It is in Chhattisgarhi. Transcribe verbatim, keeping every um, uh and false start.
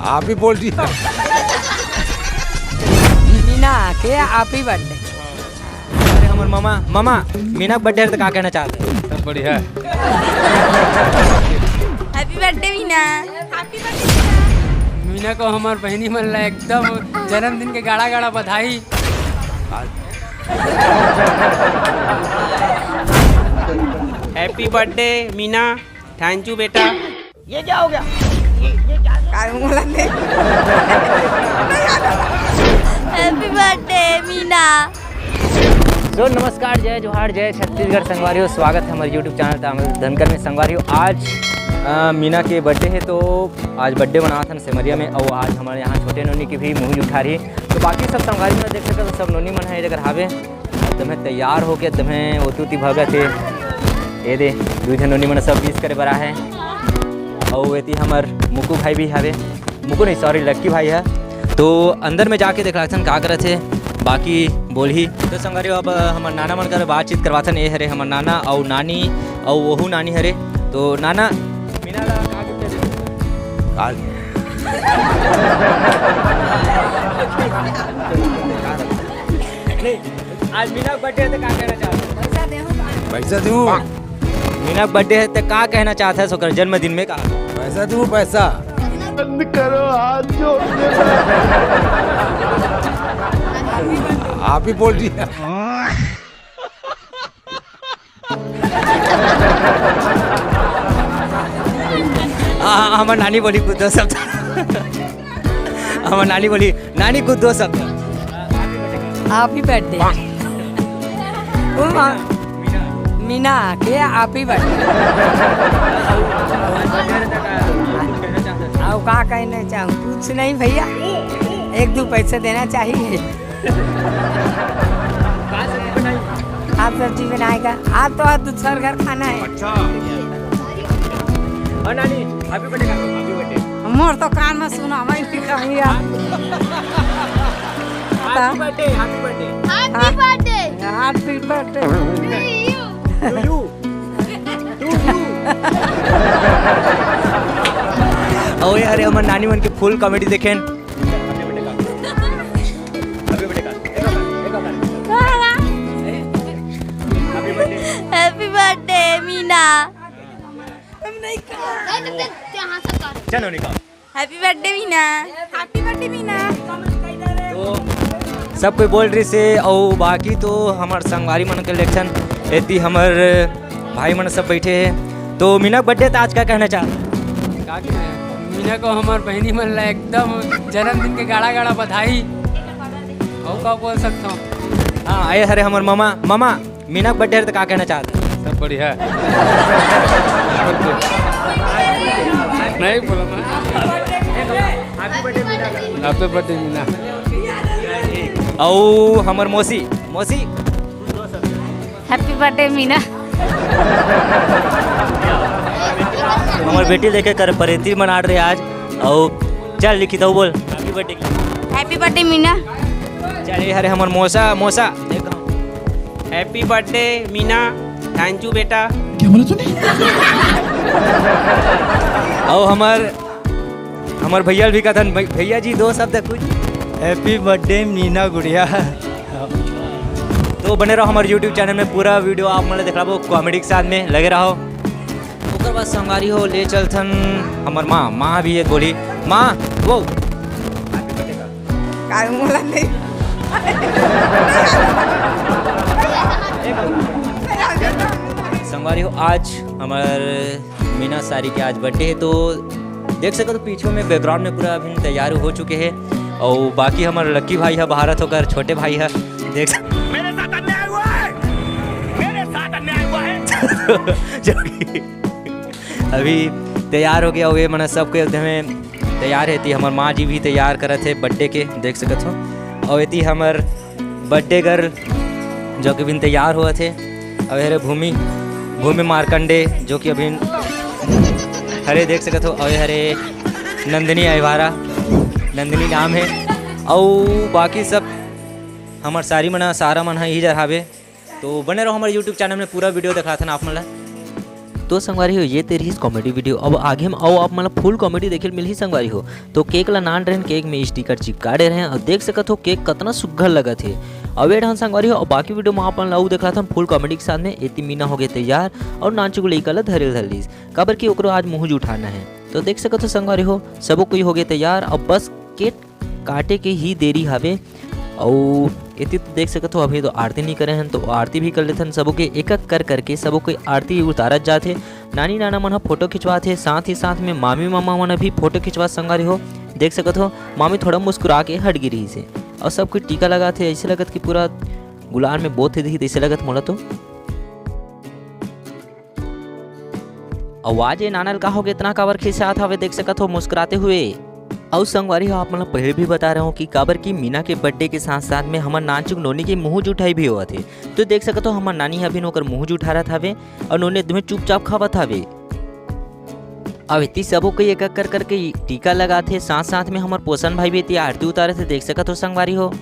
आप ही बोल रही है। मीना के आप ही बर्थडे। अरे हमर मामा, मामा, मीना के बर्थडे है तो का कहना चाहते हैं? सब बढ़िया। Happy birthday Meena. मीना को हमार बहनी मन ला एकदम जन्मदिन के गाड़ा गाड़ा बधाई। Happy birthday Meena. Thank you बेटा। ये क्या हो गया? ये, ये क्या? काय बोला ते? Happy birthday Meena. So नमस्कार, जय जोहार, जय छत्तीसगढ़ संगवारी हो। स्वागत है हमारे YouTube चैनल तामिल धनकर में। संगवारी हो, आज अ, मीना के बर्थडे है, तो आज बर्थडे मनावत हन सेमरिया में, और आज हमारे यहाँ छोटे नोनी की भी मुँह उठा रही। तो बाकी सब संगवारी में देख सकते हो, सब नोनी मन है जगह हावे। तुम्हें तैयार होके तुम्हें ओती ओती भगत हे। ये दे, दू झन नोनी मन सब विश करे बर आहे। अउ एती हमर मुकू भाई भी हवे, मुकू नहीं, सॉरी, लक्की भाई है। तो अंदर में जाके देखलाथन का करत हे, बाकी बोलही। तो संगवारी हो, अब हमर नाना मन कर बातचीत करवाथन। ये हरे हमर नाना अउ नानी अउ ओहू नानी हरे। तो नाना, मीना ला का गिफ्ट दे? का? नहीं, आज मीना बर्थडे है तो का कहना चाहते हो? पैसा दूँ? मीना बर्थडे है तो का कहना चाहता है ओकर जन्मदिन में का? पैसा दूँ, पैसा। बंद करो, हाथ जोड़ के। आप ही बोल रही है। आ, हमर नानी बोली कुछ दो शब्द। हमर नानी बोली, नानी कुछ दो शब्द। आप ही बर्थडे। ओ माँ, मीना के आप ही बर्थडे। अब का कहना चाहूँ, कुछ नहीं भैया, एक दो पैसे देना चाहिए। आज सब्जी बनाएगा, आज तो आज दूसर घर खाना है। अच्छा। और नानी, हैप्पी बर्थडे कर दो, हैप्पी बर्थडे। मोर तो कान में सुना, मैं भी कहूँ यार। Happy birthday, happy birthday. Happy birthday। Happy birthday। To you। To you। अरे, हमर नानी मन के फुल कॉमेडी देखेन। Happy birthday Meena. चलो निकाल। Happy birthday Meena. Happy birthday Meena. तो सब कोई बोल रही से, और बाकी तो हमार संगवारी मन के इलेक्शन एती हमर भाई मन सब बैठे हैं। तो मीना बर्थडे, तो आज का कहना चाह? का कहना है? मीना को हमार बहनी मन ला एकदम जन्मदिन के गाड़ा गाड़ा बधाई। और का बोल सकता हूँ? हाँ, आए हरे हमर मामा। मामा, मीना बर्थडे है तो का कहना चाहते हैं? सब बढ़िया। नहीं बोला मैं। Happy birthday Meena. और हमर मौसी, मौसी। Happy birthday Meena. हमर बेटी लेके कर परेती मना रहे आज। और चल लिखी तो बोल, happy birthday. Happy birthday Meena. चल, ये हरे हमर मौसा, मौसा, देख। Happy birthday Meena. Thank you बेटा। क्या बोला तूने? और हमर, हमर भैया भी कहतन, "भै-, भैया जी दो शब्द कुछ।" Happy birthday मीना गुड़िया। तो बने रहो हमारे YouTube चैनल में, पूरा वीडियो आप मन ला दिखलाबो कॉमेडी के साथ में, लगे रहो। ओकर बाद संगवारी हो ले चलथन हमर माँ, माँ भी एक बोली, माँ वो काय बोला नहीं। संगवारी हो, आज हमर मीना सारी के आज बर्थडे है, तो देख सकत हो पीछे में बैकग्राउंड में पूरा अभी तैयार हो चुके हैं। और बाकी हमर लक्की भाई है, भारत होकर छोटे भाई है, देख सक- मेरे साथ अन्याय हुआ है, मेरे साथ अन्याय हुआ है। जो कि अभी तैयार हो गया हुए, मने सब कोई एकदम तैयार है। एती हमर माँ जी भी तैयार करत है बर्थडे के, देख सकत हो। और एती हमर बर्थडे गर्ल जो कि भी तैयार होवत है। और हरे भूमि, भूमि मार्कंडे जो कि अभी हरे देख सकत हो। और हरे नंदिनी अहिवारा, नंदिनी नाम है। और बाकी सब हमर सारी मना, सारा मन है ही जर हावे। तो बने रहो हमारे YouTube चैनल में, पूरा वीडियो दिखाथन आप मन ला। तो संगवारी हो, ये ते रहिस comedy video। अब आगे म अउ आप मन ला full comedy देखे ल मिलही संगवारी हो। तो cake ला नान रहेन, cake में sticker चिपका डे रहेन, अउ देख सकत हो cake कतना सुग्घर लगत हे। अउ ए डहन संगवारी हो, अउ बाकी video में आप मन ला अउ देखलाथन full comedy के साथ में। एती मीना हो गे तैयार अउ नानचुक लइका ला धरे ल धर लिस, काबर कि ओकरो आज मुहूं जुठाना हे। तो देख सकत हो संगवारी हो, सबो कोई हो गे तैयार, अब बस cake काटे के ही देरी हावे। अउ एती तो देख सकत हो, अभी तो आरती नहीं करे हन, तो आरती भी कर लेथन। सबो के एक एक कर करके सबो कोई आरती उतारत जात हे। नानी नाना मन ह photo खिंचवात हे, साथ ही साथ में मामी मामा मन ह भी photo खिंचवात संगवारी हो। देख सकत हो, मामी थोड़ा मुस्कुरा के हट गे रहिस हे, अउ सब कोई टीका लगात हे। ऐसे लगत कि पूरा गुलाल में बोत हे दिही, तैसे लगत मोला तो। अउ आज ए नाना ल का होगे, इतना काबर खिसियात हवे, देख सकत हो मुस्कुराते हुए। अउ संगवारी हो, आप मन ल पहले भी बता रहे हो कि काबर कि मीना के birthday के साथ साथ में हमर नानचुक नोनी के मुहूं जुठाई भी होवत हे। तो देख सकत हो, हमर नानी ह अभी ओकर मुहूं जुठारत हवे अउ नोनी एकदम चुपचाप खावत हवे। अब एती सबो कोई एक एक कर करके टीका लगात हे, साथ साथ में हमर पोषण भाई भी एती आरती उतारत हे, देख सकत हो संगवारी हो।